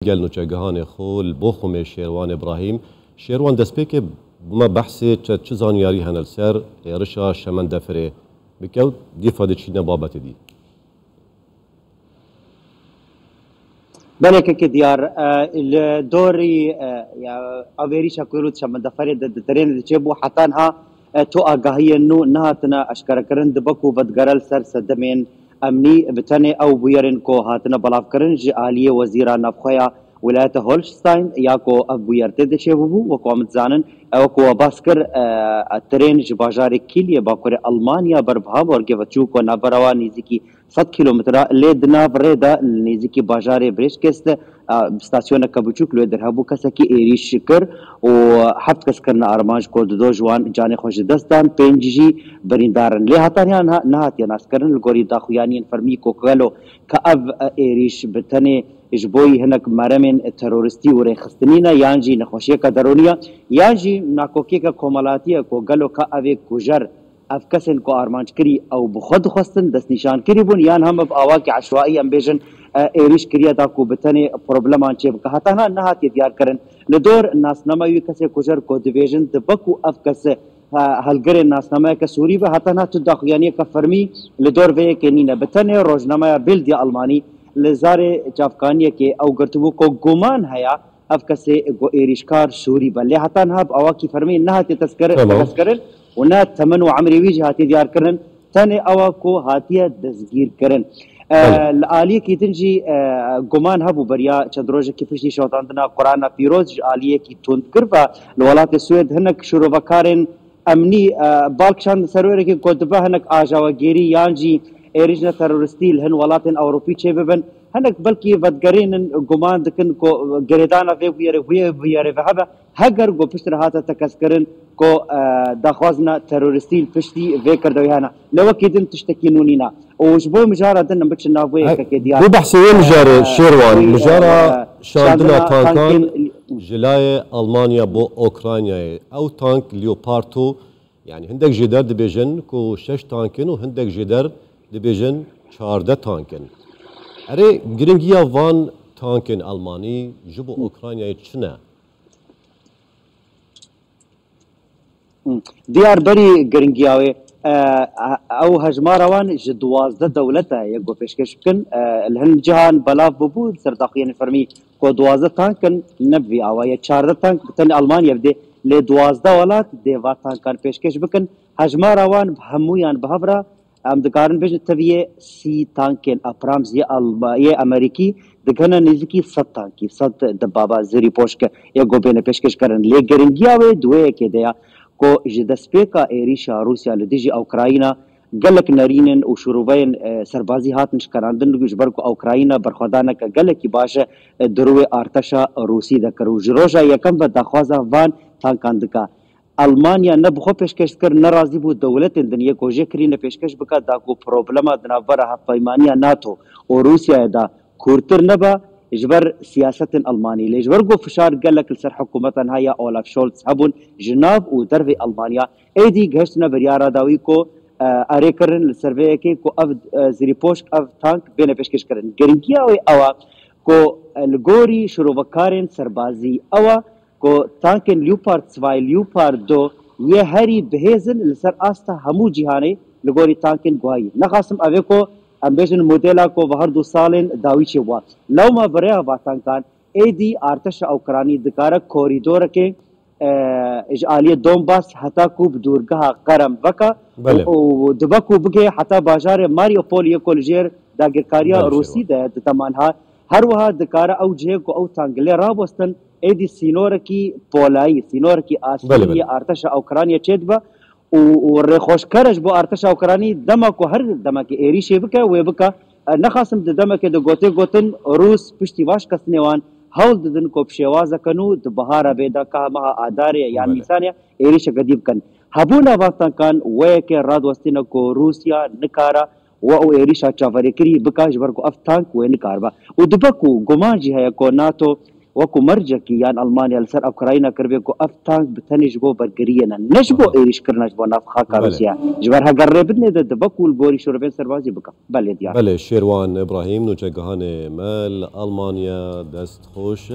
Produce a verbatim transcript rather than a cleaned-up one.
gel nûçegihanê xwe li bo xumê Şêrwan Îbrahîm. Şêrwan, destpêkê bûme behsê çi, çi zanyarî hene li ser êrişa Şemendefirê bike û dîfa diçîne babetê dî. Belê keke diyar, e, li dorî, e, ya, ev êrîşa ku îro di Şemendeferê de, di terênê de çêbû, heta niha, e, tu agahiyên nû nehatine eşkerekirin, dibe ku vedigere li ser sedemên emnî, bi tenê ew bûyerên ku hatine belavkirin ji aliyê Wezîra Navxwe ya Wilayeta Holstein ya ku ev bûyer tê de çêbûbû, wek ku em dizanin, e, wek ku we bas kir, e, tirên ji bajarê Kiel yê bakurê Almanya ber bi Hamburgê ve çû ku navbera wan nêzîkî sed kîlometre, lê di nav rê de li nêzîkî bajarê Brêşkes de, e, stasyoneke biçûk li wê der hebû, kesekî êrîş kir û heft kes kirine armanc ku dudo ji wan canê xwe ji dest dan, pênc jî birîndar in. Lê heta niha niha-, nehatiye naskirin li gorî daxuyaniyên fermî ku gelo ka ev, e, êrîş bi tenê ji bo yî hinek meremên teroristî û rêxistinî ne, yan jî nexweşiyeke derûnî ye, yan jî nakokiyeke komelatî ye ku gelo ka ev ê kujer, ev kesên ku armanc kirî ew bi xwe dixwestin, destnîşan kirî bûn, yan heme bi awakî eşwaî, em bêjin, e, êrîş kiriye da ku bi tenê probleman çêbike. Heta niha nehatiye diyarkirin. Li dor nasnama wî kesê kujer ku dibêjin dibe ku ev kes, e, helgirê nasnameyeke Sûrî be, heta niha tu daxuyaniyeke fermî li dor vê yekê nîne. Bi tenê rojnameya Bild ya Almanî li zarê çavkaniyekê ew girtibû ku guman heye ev kesê ku êrîşkar Sûrî be. Lê heta niha bi awakî fermî nehatiye tezkir-, Tamam. tezkirin û ne temin û emrê wî jî hatiye diyarkirin. Tenê ew e ku hatiye destgîrkirin. E, Belê. Li aliyekî din jî, e, guman hebû beriya çend rojekî piştî şewitandina Qur'ana Pîroz ji aliyekî tundgir ve li welatê Swêd hinek şîrovekarên emnî, e, bal kişand ser wêrekê ku dibe hinek ajawegêrî yan jî êrîşine teroristî li hin welatên Ewropî çêbibin. Hinek belkî vedigerînin, guman dikin ku girêdana vê bûyerê, vê bûyerê ve hebe. Heger ku piştre hate tekez kirin ku, e, daxwazina teroristî li piştî vê kirdewê hene. Lê wekî din tiştekî nû nîne. Û ji bo mijara din em biçin nav vê Hey, yekekê diyar. Bû behsê wê mijarê, E, Şêrwan, wî, mijara e, şandina şandina tankan tankên ji layê Almanya bo Ukraynayê. Ew tank Leopard, yani hindek jê der dibêjin ku şeş tank in û hindek jê der dibêjin çardeh tank in. Erê, giringiya van tankên Almanî ji bo Ukraynayê çi ne? Diyar berî giringiya wê, e, ew hejmara wan ji duwazdeh dewlet e, yek ku pêşkêş bikin. E, li hin cihan belav bûbû, li ser daxuyanên fermî ku duwazdeh tank in, ne bi vî awa ye. Çardeh tank bi tenê Almanya bidê, lê duwazdeh welat dê va tankan pêşkêş bikin. Hejmara wan bi hemûyan bi hev re, em dikarin bêjin teviyê sî tankên Abrams yê Alma-, yê Amerîkî, digihine nêzîkî sed tankî, sed dibaba zirî poşke yê ku bêne pêşkêş kirin. Lê giringiya wê di wê yekê de ye ku ji destpêka êrîşa Rûsya li dijî Ukrayna gelek nerînin û şûroveyên, e, serbazî hatin şikerandin, ji ber ku Ukrayna berxwedaneke gelekî baş, e, di rûyê arteşa Rûsî de kir û ji roja yekem ve daxwaza van tankan dike. Almanya ne bi xwe pêşkêş dikir, ne razî bû dewletên din yê ku jê kirîne pêşkêş bike, da ku problema di navbera hevpeymaniya NATO û Rûsyayê de kûrtir nebe, ji ber siyasetên Almanî. Lê ji ber ku fişar gelek li ser hikûmeta niha ya Olaf Scholz hebûn ji nav û dervê Almanya, êdî gihiştine biryara dawî ku, e, erê kirin li ser vê yekê ku ev, e, zirîpoşk, ev tank bêne pêşkêş kirin. Giringiya wê ew e ku, e, li gorî şirovekarên serbazî ew e ku tankên Leopard sivay, Leopard du yê herî bihêz in li ser asta hemû cîhanê li gorî tankên guhayî. Nexasim ev ê ku em bêjin modela ku bi her du salên dawî çêbû. Lewma bi rêya va tankan êdî arteşa Ewkranî dikare korîdorekê, e, ji aliyê Donbas heta ku bi dûrgeha Qerem veke Belê. û, û dibe ku bigê heta bajarê Mariupol yê ku li jêr dagirkariya Belê, Rûsî Şêrvan. de di deman ha. Her wiha dikare ew cihê ku ew tank lê rabostin, êdî sînorekî polayî, sînorekî asî Belê, belê. yê arteşa Ewkraniyê çêdibe û, û rêxweşker e ji bo arteşa Ewkranî dema ku her demekê êrîşê bike, wê bike. E, nexasim di demekê de gotê gotin, Rûs piştî va şikestinê wan hewl didin ku bi şêwazeke nû di bihara vê de ka meha Adarê ya Belê. Nîsanê êrîşeke dî bikin. Hebûna van tankan wê yekê radiwestîne ku Rûsya nikare we û êrîşa çaverêkirî bike, ji ber ku ev tank wê nikaribe. Û dibe ku guman jî heye ku NATO Wekû mercekî yan Almanya li ser Ukrayna kiribe ku ev tank bi tenê ji bo bergiriyê ne, ne ji bo êrîşkirina ji bo nav xaka Rûsya. Ji ber heger rê bidinê de dibe ku li gorî şorovên serbazî bike. Belê diyar. Belê, Şêrwan Îbrahîm, nûçegihanê me li Almanya, dest xweş.